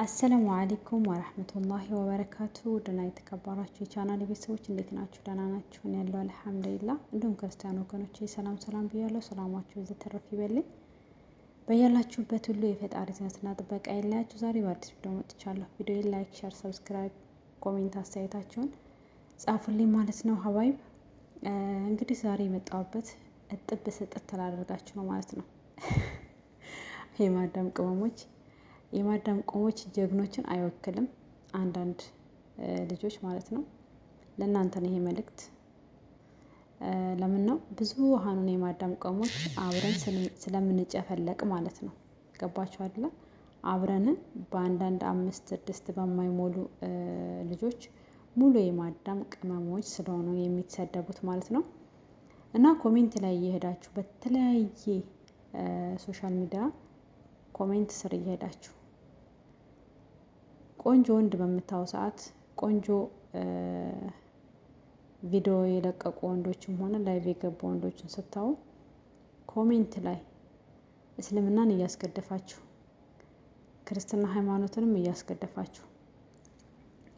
السلام عليكم ورحمة الله وبركاته። ደህና የተከበራችሁ የቻናል ቤተሰቦች እንዴት ናችሁ? ደህና ናችሁ? እኔ ያለው الحمد لله። እንዲሁም ክርስቲያን ወገኖቼ ሰላም ሰላም ብያለሁ። ሰላማችሁ ይብዛ ይበልኝ። በያላችሁበት ሁሉ የፈጣሪ እዝነትና ጥበቃ ይለያችሁ። ዛሬ በአዲስ ቪዲዮ መጥቻለሁ። ቪዲዮ like፣ share፣ subscribe፣ comment አስተያየታችሁን ጻፉልኝ ማለት ነው። حبايب እንግዲህ ዛሬ የመጣሁበት እጥብ ስጥት ላደርጋችሁ ነው ማለት ነው። የማዳም ቅመሞች የማዳም ቅመሞች ጀግኖችን አይወክልም። አንዳንድ ልጆች ማለት ነው። ለእናንተ ነው ይሄ መልእክት። ለምን ነው ብዙሃኑን የማዳም ቅመሞች አብረን ስለምንጨፈለቅ ማለት ነው። ገባችሁ አይደለ? አብረን በአንዳንድ አምስት ስድስት በማይሞሉ ልጆች ሙሉ የማዳም ቅመሞች ስለሆኑ የሚሰደቡት ማለት ነው። እና comment ላይ እየሄዳችሁ በተለያየ social media comment ስር እየሄዳችሁ ቆንጆ ወንድ በምታዩ ሰዓት ቆንጆ ቪዲዮ የለቀቁ ወንዶችም ሆነ live የገቡ ወንዶችን ስታዩ comment ላይ እስልምናን እያስገደፋችሁ ክርስትና ሃይማኖትንም እያስገደፋችሁ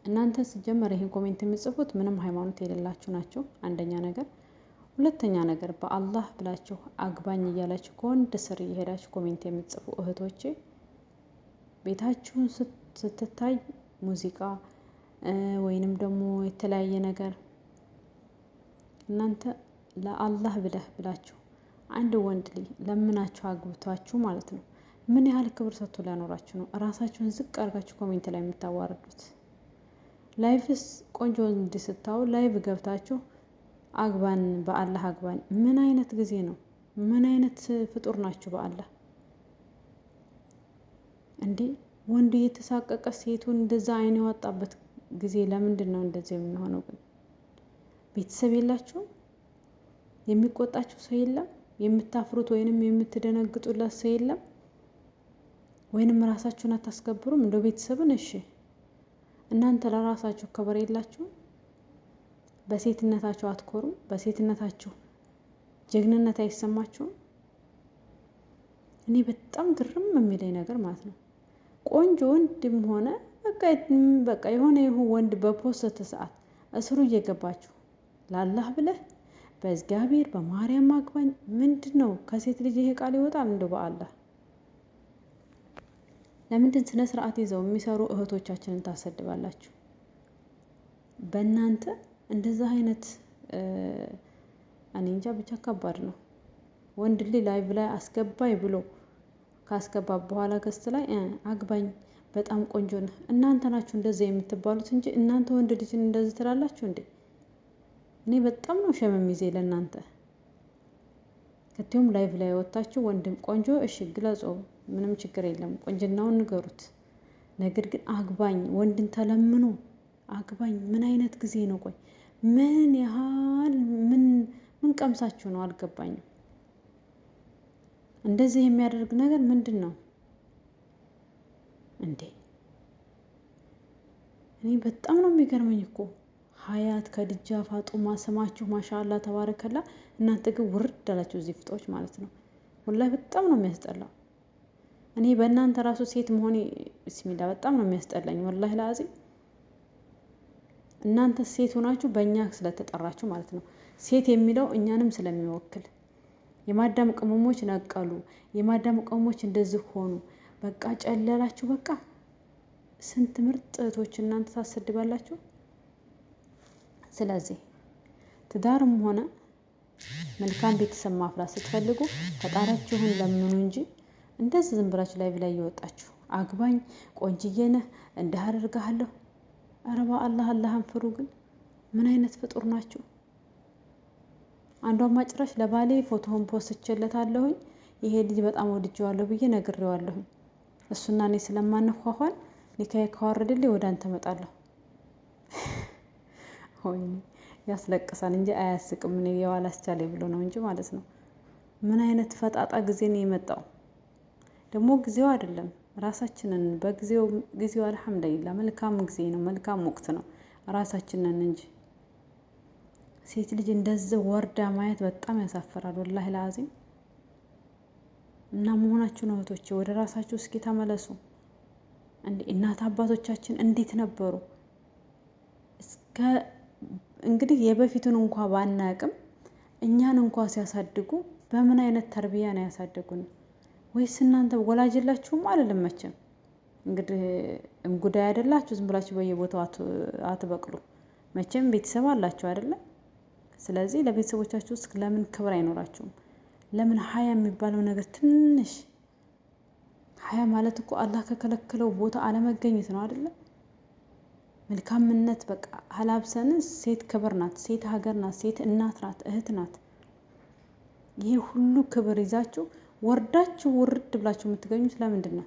እናንተ ሲጀመር ይህን comment የምጽፉት ምንም ሃይማኖት የሌላችሁ ናቸው። አንደኛ ነገር። ሁለተኛ ነገር በአላህ ብላችሁ አግባኝ እያላችሁ ከወንድ ስር እየሄዳችሁ comment የምትጽፉ እህቶቼ ቤታችሁን ስትታይ ሙዚቃ ወይንም ደግሞ የተለያየ ነገር እናንተ ለአላህ ብለህ ብላችሁ አንድ ወንድ ልጅ ለምናችሁ አግብቷችሁ ማለት ነው ምን ያህል ክብር ሰጥቶ ሊያኖራችሁ ነው? እራሳችሁን ዝቅ አድርጋችሁ comment ላይ የምታዋርዱት። live ስ ቆንጆ ወንድ ስታዩ live ገብታችሁ አግባን በአላህ አግባን። ምን አይነት ጊዜ ነው? ምን አይነት ፍጡር ናችሁ? በአላህ እንዴ! ወንዱ እየተሳቀቀ ሴቱን እንደዛ አይን የወጣበት ጊዜ ለምንድን ነው እንደዚህ የሚሆነው? ግን ቤተሰብ የላችሁም? የሚቆጣችሁ ሰው የለም? የምታፍሩት ወይንም የምትደነግጡለት ሰው የለም? ወይንም ራሳችሁን አታስከብሩም? እንደው ቤተሰብን እሺ፣ እናንተ ለራሳችሁ ክብር የላችሁም? በሴትነታችሁ አትኮሩም? በሴትነታችሁ ጀግንነት አይሰማችሁም? እኔ በጣም ግርም የሚለኝ ነገር ማለት ነው ቆንጆ ወንድም ሆነ በቃ የሆነ ይሁን ወንድ በ post ሰዓት እስሩ እየገባችሁ ላላህ ብለህ በእግዚአብሔር በማርያም አግባኝ ምንድን ነው? ከሴት ልጅ ይሄ ቃል ይወጣል? እንደው በአላህ ለምንድን ስነ ስርዓት ይዘው የሚሰሩ እህቶቻችንን ታሰድባላችሁ? በእናንተ እንደዛ አይነት እኔ እንጃ ብቻ ከባድ ነው። ወንድ ልጅ live ላይ አስገባኝ ብሎ ካስገባ በኋላ guest ላይ አግባኝ በጣም ቆንጆ ነህ። እናንተ ናችሁ እንደዚህ የምትባሉት እንጂ እናንተ ወንድ ልጅን እንደዚህ ትላላችሁ እንዴ? እኔ በጣም ነው shame የሚይዘኝ ለእናንተ። ከቲሁም live ላይ ወጣችሁ ወንድም ቆንጆ እሺ ግለጾ፣ ምንም ችግር የለም ቆንጅናውን ንገሩት። ነገር ግን አግባኝ ወንድን ተለምኖ አግባኝ ምን አይነት ጊዜ ነው? ቆይ ምን ያህል ምን ምን ቀምሳችሁ ነው? አልገባኝም። እንደዚህ የሚያደርግ ነገር ምንድን ነው እንዴ? እኔ በጣም ነው የሚገርመኝ እኮ ሀያት ከድጃ ፋጡማ ስማችሁ ما شاء الله تبارك الله። እናንተ ግን ውርድ አላችሁ እዚህ ፍጦች ማለት ነው። والله በጣም ነው የሚያስጠላው። እኔ በእናንተ ራሱ ሴት መሆኔ بسم الله በጣም ነው የሚያስጠላኝ። والله العظيم እናንተ ሴት ሆናችሁ በእኛ ስለተጠራችሁ ማለት ነው። ሴት የሚለው እኛንም ስለሚወክል የማዳም ቅመሞች ነቀሉ፣ የማዳም ቅመሞች እንደዚህ ሆኑ፣ በቃ ጨለላችሁ። በቃ ስንት ምርጥ እህቶች እናንተ ታሰድባላችሁ። ስለዚህ ትዳርም ሆነ መልካም ቤተሰብ ማፍራት ስትፈልጉ ፈጣሪያችሁን ለምኑ እንጂ እንደዚህ ዝም ብላችሁ ላይ ላይ እየወጣችሁ አግባኝ፣ ቆንጅዬ ነህ፣ እንዲህ አደርግሃለሁ። ኧረ በአላህ አላህን ፍሩ። ግን ምን አይነት ፍጡር ናችሁ? አንዷማ ጭራሽ ለባሌ ፎቶውን ፖስቼለታለሁኝ ይሄ ልጅ በጣም ወድጄዋለሁ ብዬ ነግሬዋለሁኝ። እሱና እኔ ስለማንኳኳን ኒካዬ ካወረደልኝ ወደ አንተ እመጣለሁ። ወይኔ ያስለቅሳል እንጂ አያስቅም። እኔ የዋላ አስቻለኝ ብሎ ነው እንጂ ማለት ነው። ምን አይነት ፈጣጣ ጊዜ ነው የመጣው? ደግሞ ጊዜው አይደለም ራሳችንን በጊዜው ጊዜው አልሐምዱሊላህ መልካም ጊዜ ነው፣ መልካም ወቅት ነው። ራሳችንን እንጂ ሴት ልጅ እንደዚህ ወርዳ ማየት በጣም ያሳፍራል። ወላሂ ለአዚም እና መሆናችሁ ነው እህቶቼ፣ ወደ ራሳችሁ እስኪ ተመለሱ። እንዴ እናት አባቶቻችን እንዴት ነበሩ? እስከ እንግዲህ የበፊቱን እንኳ ባናቅም እኛን እንኳ ሲያሳድጉ በምን አይነት ተርቢያ ነው ያሳደጉን? ወይስ እናንተ ወላጅ የላችሁም? አልልም መቼም እንግዲህ እንጉዳይ አይደላችሁ፣ ዝም ብላችሁ በየቦታው አትበቅሉ። መቼም ቤተሰብ አላችሁ አይደለም? ስለዚህ ለቤተሰቦቻችሁ ውስጥ ለምን ክብር አይኖራችሁም? ለምን ሀያ የሚባለው ነገር ትንሽ ሀያ ማለት እኮ አላህ ከከለከለው ቦታ አለመገኘት ነው አይደለም? መልካምነት በቃ ሀላብሰን ሴት ክብር ናት፣ ሴት ሀገር ናት፣ ሴት እናት ናት፣ እህት ናት። ይሄ ሁሉ ክብር ይዛችሁ ወርዳችሁ ውርድ ብላችሁ የምትገኙት ለምንድን ነው?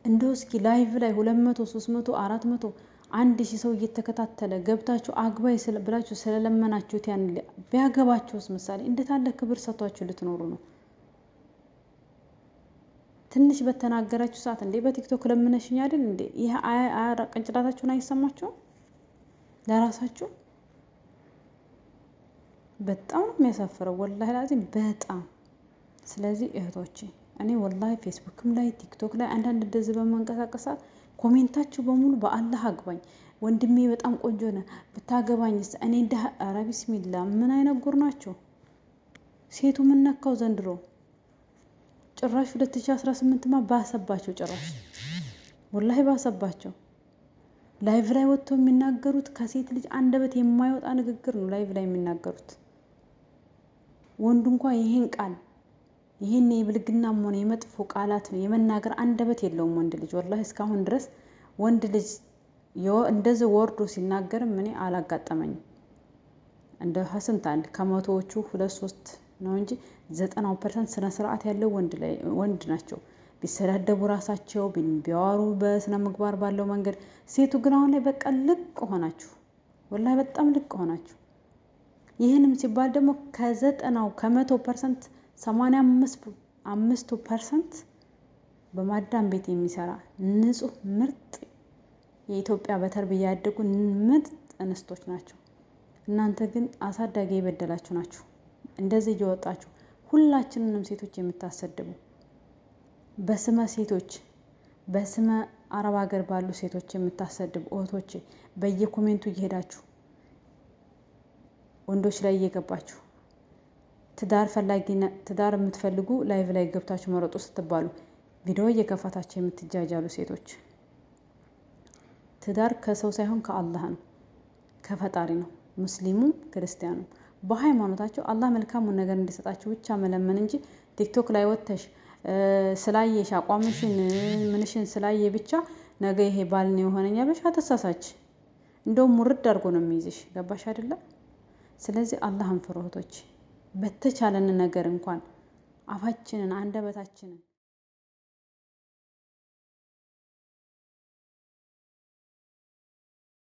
እንደው እስኪ live ላይ 200፣ 300፣ 400፣ 1000 ሰው እየተከታተለ ገብታችሁ አግባይ ብላችሁ ስለለመናችሁት ያን ቢያገባችሁስ ምሳሌ እንዴት አለ ክብር ሰጥቷችሁ ልትኖሩ ነው? ትንሽ በተናገራችሁ ሰዓት እንዴ በቲክቶክ ለምነሽኝ አይደል እንዴ? ይህ ቅንጭላታችሁን አይሰማችሁም? ለራሳችሁ በጣም ነው የሚያሳፍረው፣ ወላሂ ላዚም በጣም። ስለዚህ እህቶቼ እኔ ወላሂ ፌስቡክም ላይ ቲክቶክ ላይ አንዳንድ እንደዚህ በመንቀሳቀሳ comment ኣችሁ በሙሉ በአላህ አግባኝ ወንድሜ በጣም ቆንጆ ነህ ብታገባኝስ እኔ እንደ ኧረ ቢስሚላ ምን አይነት ጉር ናቸው? ሴቱ ምን ነካው ዘንድሮ? ጭራሽ 2018ማ ባሰባቸው። ጭራሽ ወላሂ ባሰባቸው። ላይቭ ላይ ወጥተው የሚናገሩት ከሴት ልጅ አንደበት የማይወጣ ንግግር ነው። ላይቭ ላይ የሚናገሩት ወንዱ እንኳ ይሄን ቃል ይሄን የብልግናም ሆነ የመጥፎ ቃላት ነው የመናገር አንደበት የለውም ወንድ ልጅ። ወላሂ እስካሁን ድረስ ወንድ ልጅ እንደዚህ ወርዶ ሲናገርም እኔ አላጋጠመኝም። እንደ ሀስንት አንድ ከመቶዎቹ ሁለት ሶስት ነው እንጂ 90% ስነ ስርዓት ያለው ወንድ ናቸው። ቢሰዳደቡ ራሳቸው ቢያወሩ በስነ ምግባር ባለው መንገድ። ሴቱ ግን አሁን ላይ በቃ ልቅ ሆናችሁ፣ ወላሂ በጣም ልቅ ሆናችሁ። ይህንም ሲባል ደግሞ ከዘጠናው ከ100% 85ቱ% በማዳም ቤት የሚሰራ ንጹህ ምርጥ የኢትዮጵያ በተርቢያ ያደጉ ምርጥ እንስቶች ናቸው። እናንተ ግን አሳዳጊ የበደላችሁ ናችሁ። እንደዚህ እየወጣችሁ ሁላችንንም ሴቶች የምታሰድቡ በስመ ሴቶች በስመ አረብ ሀገር ባሉ ሴቶች የምታሰድቡ እህቶቼ በየ comment ኡ እየሄዳችሁ ወንዶች ላይ እየገባችሁ ትዳር ፈላጊ ትዳር የምትፈልጉ live ላይ ገብታችሁ መረጡ ስትባሉ ቪዲዮ እየከፈታችሁ የምትጃጃሉ ሴቶች ትዳር ከሰው ሳይሆን ከአላህ ነው፣ ከፈጣሪ ነው። ሙስሊሙም ክርስቲያኑም በሃይማኖታቸው አላህ መልካሙን ነገር እንዲሰጣቸው ብቻ መለመን እንጂ ቲክቶክ ላይ ወጥተሽ ስላየሽ አቋምሽን ምንሽን ስላየ ብቻ ነገ ይሄ ባል ነው የሆነኛ ብለሽ አትሳሳች። እንደውም ውርድ አድርጎ ነው የሚይዝሽ። ገባሽ አይደለም? ስለዚህ አላህን ፍሩ እህቶች። በተቻለን ነገር እንኳን አፋችንን አንደበታችንን